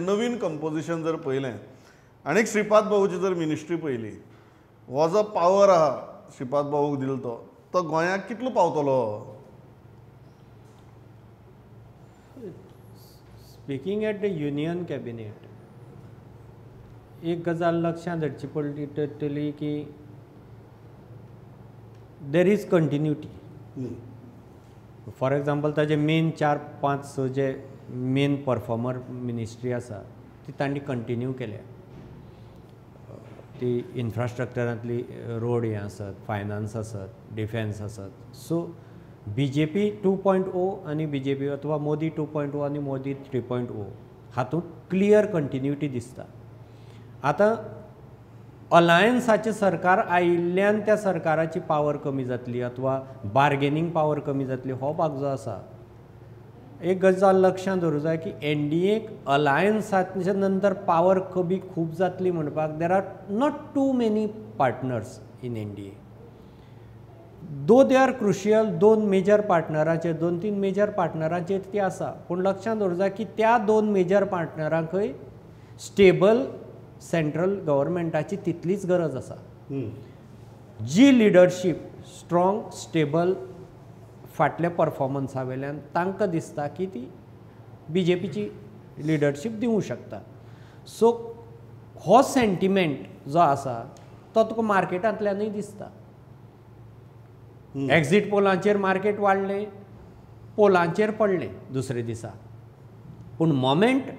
नवीन कंपोजिशन जर पळयलें आनी श्रीपाद भाऊची जर मिनिस्ट्री पळयली, हो जो पावर आहा श्रीपाद भाऊक दिलो तो तो गोंयाक कितलो पावतलो? Speaking at the union cabinet, एक गजाल लक्षांत हाडची पडटली की there is continuity. For example, ताजे मेन 4-5 जे मेन परफॉर्मर मिनिस्ट्री आसा ती तांणी कंटिन्यू केल्या. ती इन्फ्रास्ट्रक्चरांतली रोड हें आसत, फायनान्स आसत, डिफेन्स आसत. सो BJP 2.0 आनी BJP अथवा मोदी 2.0 आनी मोदी 3.0 हातूंत क्लियर कंटिन्युटी दिसता. आतां अलायन्साचें सरकार आयिल्ल्यान त्या सरकाराची पावर कमी जातली अथवा बार्गेनींग पावर कमी जातली हो भाग जो आसा, एक गजाल लक्षांत दवरूं जाय की एनडीएक अलायन्साच्या नंतर पावर कमी खूब जातली म्हणपाक there are not too many partners in NDA. Though they are crucial, दोन मेजर पार्टनराचेर, 2-3 मेजर पार्टनरांचेर ती आसा, पूण लक्षांत दवरूं जाय की त्या 2 मेजर पार्टनरांकय स्टेबल सेंट्रल गव्हर्मेंटाची तितलीच गरज आसा. जी लिडरशीप स्ट्रॉंग स्टेबल फाटल्या परफॉर्मन्सा वयल्यान तांकां दिसता की ती बीजेपीची लिडरशीप दिवंक शकता. सो हो सेंटिमेंट जो आसा तो तुका मार्केटांतल्यानूय दिसता. एक्झीट पोलांचेर मार्केट वाडलें, पोलांचेर पडलें दुसरे दिसा, पूण मोमेंट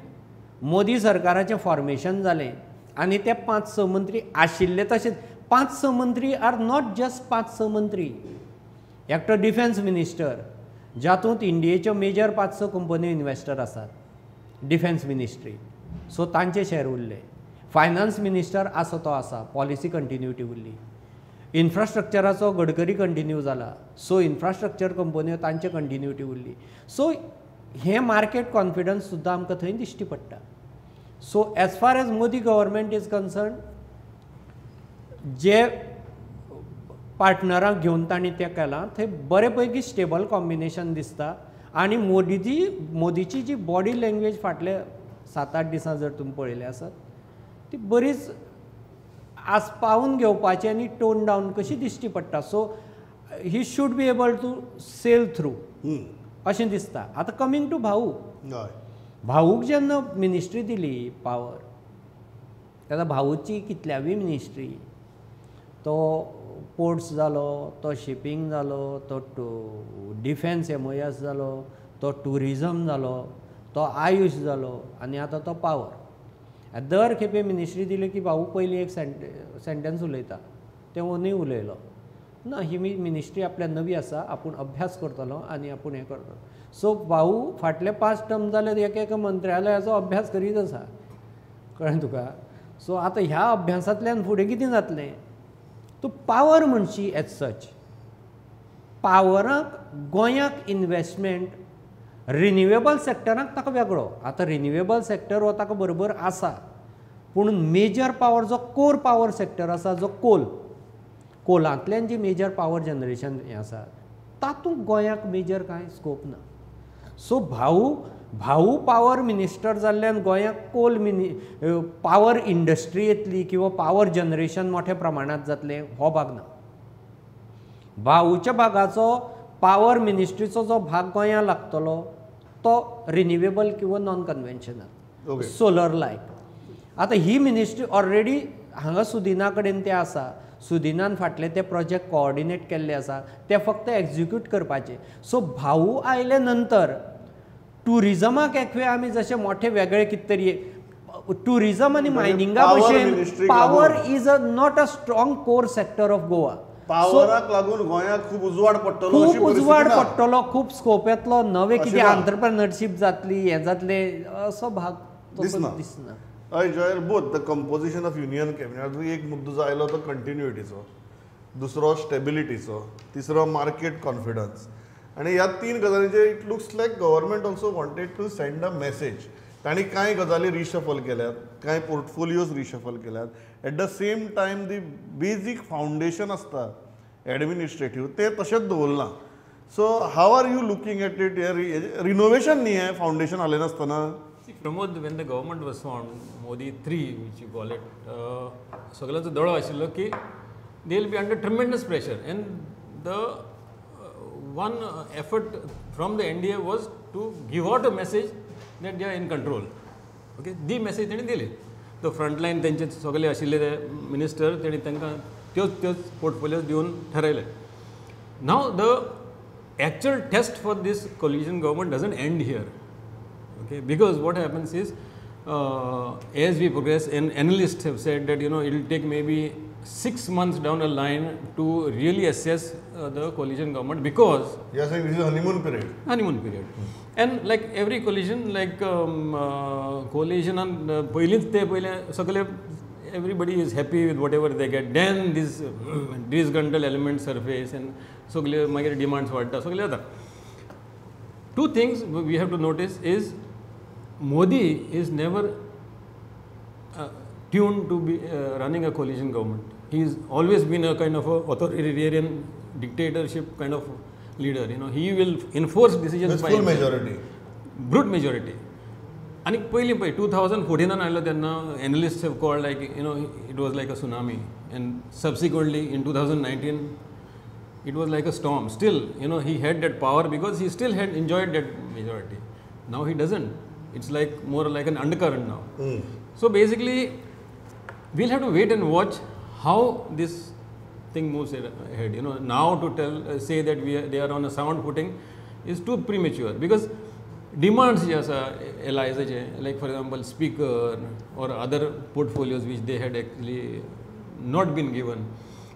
मोदी सरकाराचें फॉर्मेशन जालें आनी ते 5-6 मंत्री आशिल्ले तशेंच 5-6 मंत्री are not just 5-6 मंत्री, एकटो डिफेन्स मिनिस्टर जातूंत इंडियेच्यो मेजर 5-6 कंपन्यो इन्वेस्टर आसात, डिफेन्स मिनिस्ट्री, सो तांचे शेअर उरले. फायनान्स मिनिस्टर आसा तो आसा, पॉलिसी कंटिन्युटी उरली. इन्फ्रास्ट्रक्चराचो गडकरी कंटिन्यू जाला, सो इन्फ्रास्ट्रक्चर कंपन्यो तांचे कंटिन्युटी उरली. सो हें मार्केट कॉन्फिडन्स सुद्दां आमकां थंय दिश्टी पडटा. So as far as Modi government is concern, जे पार्टनरांक घेवन तांणी तें केलां थंय बरे पैकी स्टेबल कॉम्बिनेशन दिसता. आनी मोदीची जी बॉडी लँग्वेज फाटले 7-8 दिसां जर तुमी पळयले आसत ती बरीच आसपावून घेवपाची आनी टोन डावन कशी दिश्टी पडटा. So he should be able to sail through अशें दिसता. आतां कमींग टू भाऊ, भाऊक जेन्ना मिनिस्ट्री दिली पावर, तेन्ना भाऊची कितल्यावी मिनिस्ट्री, तो पोर्ट्स जालो, तो शिपींग जालो, तो डिफेन्स MOS जालो, तो ट्युरिजम जालो, तो आयुष जालो आनी आतां तो पावर. दर खेपे मिनिस्ट्री दिली की भाऊ पयलीं एक सेंटेन्स उलयता, तें ओनूय उलयलो ना, ही मिनिस्ट्री आपल्या नवी आसा, आपूण अभ्यास करतलो आनी आपूण हें करतलो. सो भाऊ फाटले 5 टर्म जाले एक एका मंत्रालयाचो अभ्यास करीत आसा, कळ्ळें तुका. सो आतां ह्या अभ्यासांतल्यान फुडें कितें जातलें? तूं पावर म्हणशी एज सच, पावराक गोंयाक इन्वेस्टमेंट रिन्युएबल सेक्टराक ताका वेगळो, आतां रिन्युएबल सेक्टर हो ताका बरोबर आसा, पूण मेजर पावर जो कोर पावर सेक्टर आसा, जो कोल, कोलांतल्यान जी मेजर पावर जनरेशन हें आसा तातूंत गोंयाक मेजर कांय स्कोप ना. सो भाऊ पावर मिनिस्टर जाल्ल्यान गोंयाक कोल पावर इंडस्ट्री येतली किंवा पावर जनरेशन मोठ्या प्रमाणांत जातलें हो भाग ना. भाऊच्या भागाचो पावर मिनिस्ट्रीचो जो भाग गोंयांत लागतलो तो रिन्युएबल किंवा नॉन कन्वेन्शनल सोलर लायक. आतां ही मिनिस्ट्री ऑलरेडी हांगा सुदिना कडेन ते आसा, सुदिनान फाटले ते प्रोजेक्ट कोऑर्डिनेट केल्ले आसा, ते फक्त एक्जिक्यूट करपाचे. सो भाऊ आयले नंतर ट्युरिजमाक एक वेळ आमी जशे मोठे वेगळे कितें तरी ट्युरिजम आनी मायनिंगा भशेन power is a not a strong core sector of Goa. पावराक लागून गोंयाक खूब उजवाड पडटलो, खूब उजवाड पडटलो, खूब स्कोप येतलो, नवे कितें एंटरप्रेन्योरशीप जातली, हें जातलें, असो भाग दिसना. हय Joel, both the composition of union cabinet, एक मुद्दो जो आयलो तो कंटिन्युइटीचो, दुसरो स्टेबिलिटीचो, तिसरो मार्केट कॉन्फिडन्स, आनी ह्या 3 गजालींचेर it looks like government also wanted to send a message. तांणी कांय गजाली रिशफल केल्यात, कांय पोर्टफोलियोज रिशफल केल्यात. At the same time the basic foundation आसता एडमिनिस्ट्रेटीव तें तशेंच दवरलां. So how are you looking at it? Renovation न्ही हें, फावंडेशन हालयनासतना. See, Pramod, when the government was formed, Modi 3, which you call it, सगळ्यांचो दोळो आशिल्लो की they will be under tremendous pressure, and the one effort from the NDA was to give out a message that they are in control. Okay, the message तेणी दिली. The front line तेंचे सगळे आशिल्ले ते मिनिस्टर तेणी तांकां त्योच त्योच पोर्टफोलियोज दिवन ठरयले. Now the actual test for this coalition government doesn't end here. Okay, because what happens is, as we progress, and analysts have said that, you know, it will take maybe 6 months down the line to really assess the coalition government, because you are saying this is honeymoon period. Honeymoon period. And like every coalition, like coalition on पयलींच ते पयले सगळे everybody is happy with whatever they get. Then this disgruntled element surface and सगळे मागीर demands वाडटा, सगळे जाता. Two things we have to notice is Modi is never tuned to be running a coalition government. He has always been a kind of a authoritarian dictatorship kind of leader. You know, he will enforce decisions with by full majority, brute majority. And पयलीं पळय 2014 आयलो तेन्ना analysts have called, like, you know, it was like a tsunami, and subsequently in 2019 it was like a storm. Still, you know, he had that power because he still had enjoyed that majority. Now he doesn't. It's like more like an undercurrent now. So basically, we'll have to wait and watch how this thing moves ahead. You know, now to tell say that they are on a sound footing is too premature, because demands जे आसा allies, like for example speaker or other portfolios which they had actually not been given,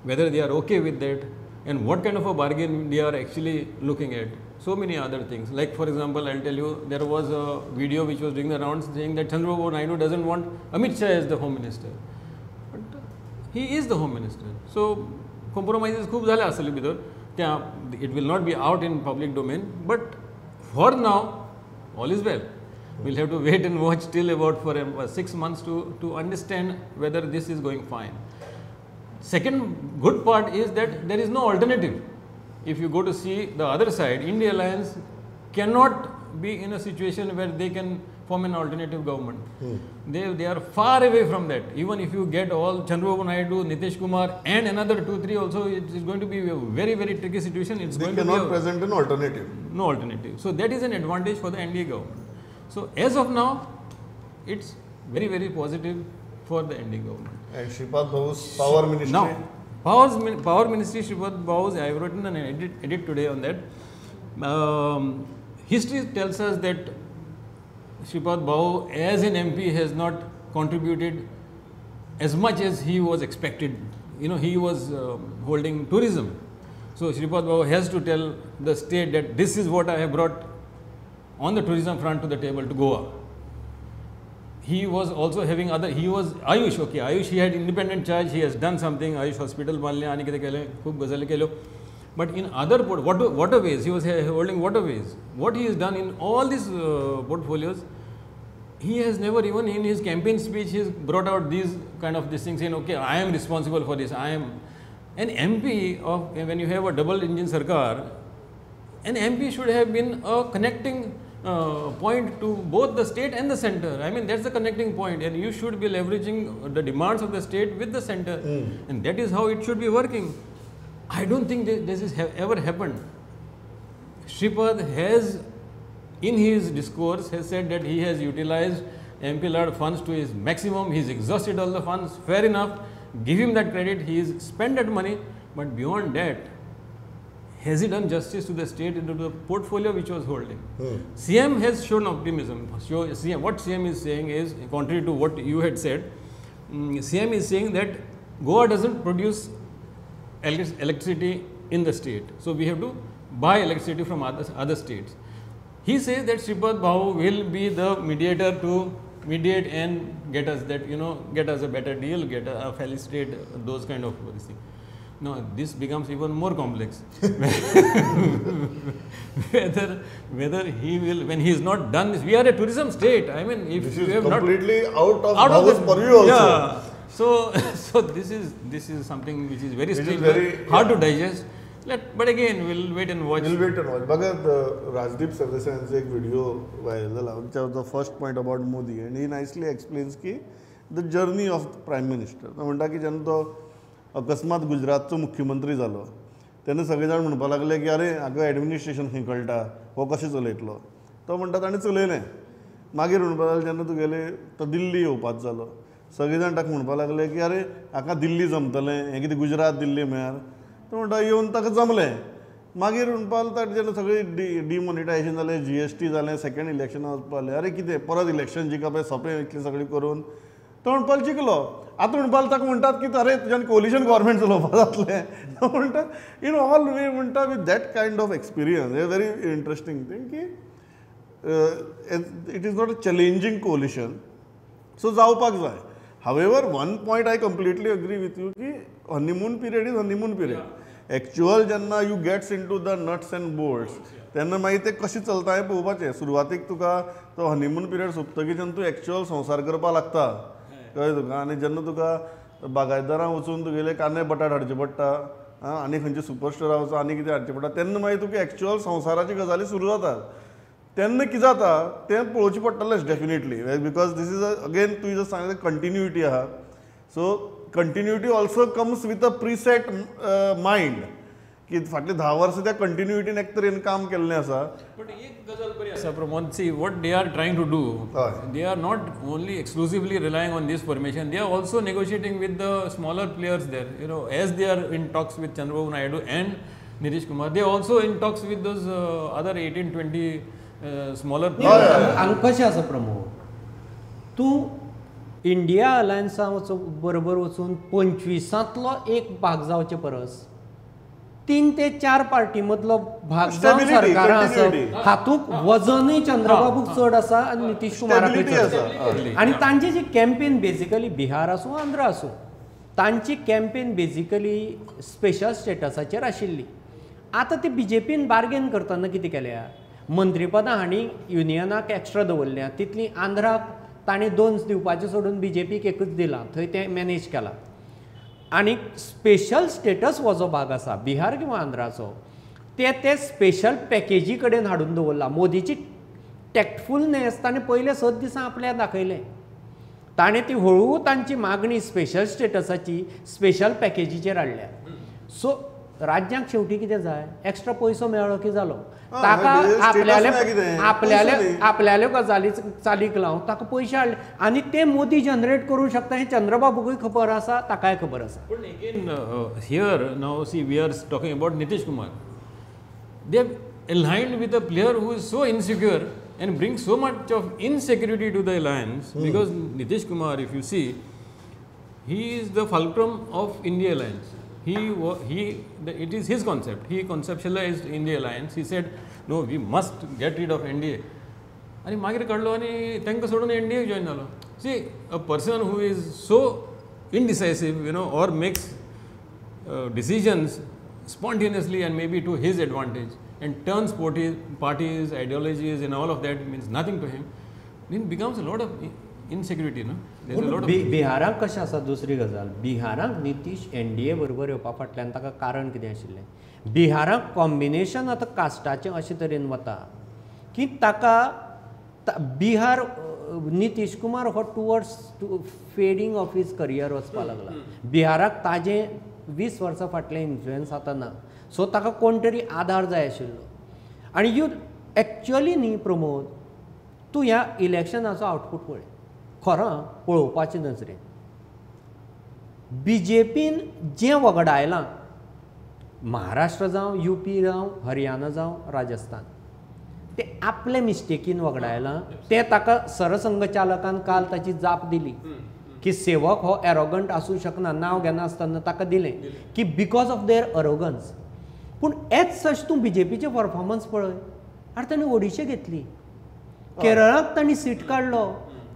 whether they are okay with that and what kind of a bargain they are actually looking at. So many other things, like for example, I'll tell you, there was a video which was doing the rounds saying that Chandrababu Naidu doesn't want Amit Shah as the Home Minister, but he is the Home Minister. So compromises खूब झाले आसतले भितर, त्या it will not be out in public domain, but for now all is well. We'll have to wait and watch till about for 6 months to understand whether this is going fine. Second good part is that there is no alternative. If you go to see the other side, India Alliance cannot be in a situation where they can form an alternative government. They are far away from that. Even if you get all Chandrababu Naidu, Nitish Kumar and another 2-3 also, it is going to be a very, very tricky situation. It's they going cannot to be present an alternative. No alternative. So that is an advantage for the NDA government. So as of now, it's very, very positive for the NDA government. And Shripad Bhau's power ministry? Now, power ministry, Shripad Bhau's, I have written an edit today on that. History tells us that Shripad Bhau as an MP has not contributed as much as he was expected. You know, he was holding tourism. So Shripad Bhau has to tell the state that this is what I have brought on the tourism front to the table to Goa. He was also having other, he was Ayush, okay, Ayush, he had independent charge, he has done something, Ayush hospital बांधले आनी कितें केलें, खूब गजाली केल्यो. But in other waterways, he was holding waterways. What he has done in all these portfolios, he has never even in his campaign speech, he has brought out these kind of these things saying, okay, I am responsible for this, I am. An MP of, when you have a double engine sarkar, an MP should have been a connecting point to both the state and the center. I mean, that's the connecting point, and you should be leveraging the demands of the state with the center, and that is how it should be working. I don't think this has ever happened. Shripad has, in his discourse, has said that he has utilized MPLAD funds to his maximum. He's exhausted all the funds. Fair enough. Give him that credit. He has spent that money. But beyond that, has he done justice to the state and to the portfolio which was holding? CM has shown optimism. So, CM, what CM is saying is, contrary to what you had said, CM is saying that Goa doesn't produce electricity in the state. So, we have to buy electricity from other states. He says that Shripad Bhau will be the mediator to mediate and get us that, you know, get us a better deal, get a felicitate those kind of this thing. Now, this becomes even more complex. Whether he will, when he is not done this, we are a tourism state. I mean, if this you is have completely not out of Bhau's purview also. Yeah. So, so this is something which is very strange, very hard to digest. But again we'll wait and watch. We'll wait and watch. बघा राजदीप सरदेसायांचा एक video viral झाला, the first point about Modi, and he nicely explains की the journey of prime minister. तो म्हणटा की जेन्ना तो अकस्मात गुजरातचो मुख्यमंत्री जालो तेन्ना सगळे जाण म्हणपाक लागले की अरे हाका एडमिनिस्ट्रेशन खंय कळटा, हो कशें चलयतलो. तो म्हणटा ताणें चलयलें. मागीर म्हणपाक लागले जेन्ना तुगेले तो दिल्ली येवपाक जालो, सगळे जाण ताका म्हणपाक लागले की अरे हाका दिल्ली जमतलें, हें कितें गुजरात दिल्ली म्हळ्यार. तो म्हणटा येवन ताका जमलें. मागीर म्हणपाक ताका जेन्ना सगळें डिमॉनिटायझेशन जालें, GST जालें, सेकंड इलेक्शनाक वचपाक लागलें, अरे कितें परत इलेक्शन जिखप हें सोंपें इतलें सगळें करून. तो म्हणपाक जिखलो. आतां म्हणपाक ताका म्हणटात की अरे तुज्यान कोलिशन गव्हर्मेंट चलोवपाक जातलें. तो म्हणटा इन ऑल वे म्हणटा with that kind of experience a very interesting thing की it is not a challenging coalition, so जावपाक जाय. However, one point I completely agree with you की honeymoon period is honeymoon period. Actual जेन्ना you gets into the nuts and bolts तेन्ना मागीर ते कशें चलता हें पळोवपाचें. सुरवातीक तुका तो हनीमून पिरियड सोंपतकीर जेन्ना तूं एक्चुअल संवसार करपाक लागता, कळ्ळें तुका, आनी जेन्ना तुका बागायतदारां वचून तुगेले कांदे बटाट हाडचे पडटा आनी खंयचे सुपर स्टोरां वचून आनी कितें हाडचें पडटा, तेन्ना मागीर तुका एक्चुअल संवसाराची गजाली सुरू जातात. तेन्ना कितें जाता तें पळोवचें पडटलेंच definitely, because this is again तुवें जर सांगलें कंटिन्युइटी आहा. So continuity also comes with a preset mind की फाटलीं 10 वर्सां त्या कंटिन्युइटीन एक तरेन काम केल्लें आसा. बट एक गजाल बरी आसा Pramod, see what they are trying to do, they are not only exclusively relying on this formation, they are also negotiating with the smaller players there. You know, as they are in talks with Chandrababu Naidu and Nitish Kumar, they also in talks with those other 18-20 smaller players. हांगा कशें आसा प्रमोद, तूं India अलायन्सा बरोबर वचून 25तांतलो एक भाग जावचे परस 3 ते 4 पार्टी मदलो भाग जावन सरकारां आसप, हातूंत वजनूय चंद्रबाबूक चड आसा आनी नितीश कुमाराकूय चड आसा. आनी तांची जी कॅम्पेन बेजिकली बिहार आसूं आंध्रा आसूं, तांची कॅम्पेन बेजिकली स्पेशल स्टेटसाचेर आशिल्ली. आतां ती बीजेपीन बार्गेन करतना कितें केल्या, मंत्रीपदां हांणी युनियनाक एक्स्ट्रा दवरल्या, तितलीं आंध्राक ताणें 2 दिवपाचें सोडून बीजेपीक एकूच दिलां, थंय तें मॅनेज केलां. आनी स्पेशल स्टेटस हो जो भाग आसा बिहार किंवा आंध्राचो, ते ते स्पेशल पॅकेजी कडेन हाडून दवरला. मोदीची टॅक्टफुलनेस ताणें पयले 7 दिसां आपल्याक दाखयलें. ताणें ती हळू तांची मागणी स्पेशल स्टेटसाची स्पेशल पॅकेजीचेर हाडल्या. सो राज्यांक शेवटी कितें जाय, एक्स्ट्रा पयसो मेळ्ळो की जालो, ताका आपल्याले आपल्याले आपल्याल्यो गजाली चालीक लावन ताका पयशे हाडले आनी ते मोदी जनरेट करूंक शकता हें चंद्रबाबूकूय खबर आसा, ताकाय खबर आसा. पूण again here now see we are talking about Nitish Kumar. They have aligned with a player who is so insecure and brings so much of insecurity to the alliance, because Nitish Kumar, if you see, he is the fulcrum of India alliance. It is his concept. He conceptualized India alliance. He said, no, we must get rid of NDA. And मागीर काडलो आनी तांकां सोडून NDA join जालो. See, a person who is so indecisive, you know, or makes decisions spontaneously and maybe to his advantage, and turns parties, ideologies and all of that means nothing to him, then becomes a lot of insecurity, no? There's a lot of बिहाराक कशें आसा दुसरी गजाल, बिहाराक Nitish NDA बरोबर येवपा फाटल्यान ताका कारण कितें आशिल्लें, बिहाराक कॉम्बिनेशन आतां कास्टाचें अशे तरेन वता की ताका बिहार नितीश कुमार हो towards to fading of his career वचपाक लागला. बिहाराक ताजें 20 वर्सां फाटलें इन्फ्लुयन्स आतां ना, सो ताका कोण तरी आदार जाय आशिल्लो. आनी you actually न्ही प्रमोद, तूं ह्या इलेक्शनाचो आउटपूट पळय, खरो पळोवपाचे नजरेन बीजेपीन जें वगडायलां, महाराष्ट्र जावं, यूपी जावं, हरियाणा जावं, राजस्थान, ते आपले मिस्टेकीन वगडायलां. तें ताका सरसंघचालकान काल ताची जाप दिली की सेवक हो एरोगंट आसूं शकना, नांव घेनासतना ताका दिलें की because of there arrogance. पूण एज सच तूं बीजेपीचें परफॉर्मन्स पळय, आनी ताणें ओडिशा घेतली, केरळाक तांणी सीट काडलो,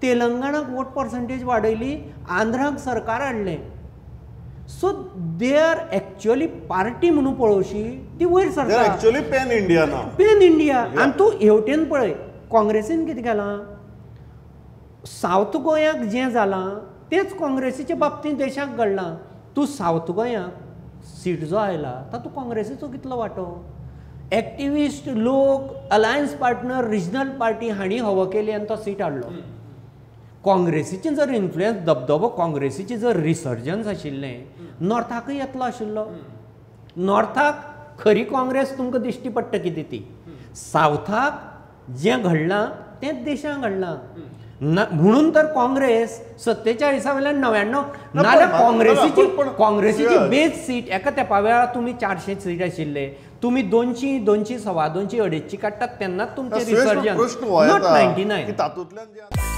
तेलंगणाक वोट पर्संटेज वाडयली, आंध्राक सरकार हाडलें. So they are actually party म्हणून पळोवशी ती वयर सरता, एक्चुअली पॅन इंडिया ना, पॅन इंडिया. आनी तूं हेवटेन पळय काँग्रेसीन कितें केलां, सावथ गोंयाक जें जालां तेंच काँग्रेसीच्या बाबतींत देशाक घडलां. तूं सावथ गोंयाक सीट जो आयला तातूंत काँग्रेसीचो कितलो वांटो? एक्टिविस्ट लोक, अलायन्स पार्टनर, रिजनल पार्टी हांणी हवा केली आनी तो सीट हाडलो. काँग्रेसीचे जर इन्फ्लुयन्स, दबदबो काँग्रेसीचे जर रिसर्जन्स आशिल्लें नॉर्थाकय येतलो आशिल्लो. नॉर्थाक खरी काँग्रेस तुमकां दिश्टी पडटा कितें ती, सावथाक जें घडलां तेंच देशांत घडलां ना, म्हणून तर काँग्रेस 47 वयल्यान 99 नाल्यार काँग्रेसीची काँग्रेसीची बेज सीट एका तेंपा वेळार तुमी 400 सीट आशिल्ले, तुमी 200, 200, 225, 250 काडटात तेन्नाच तुमचें रिसर्जन, not 99. तातूंतल्यान.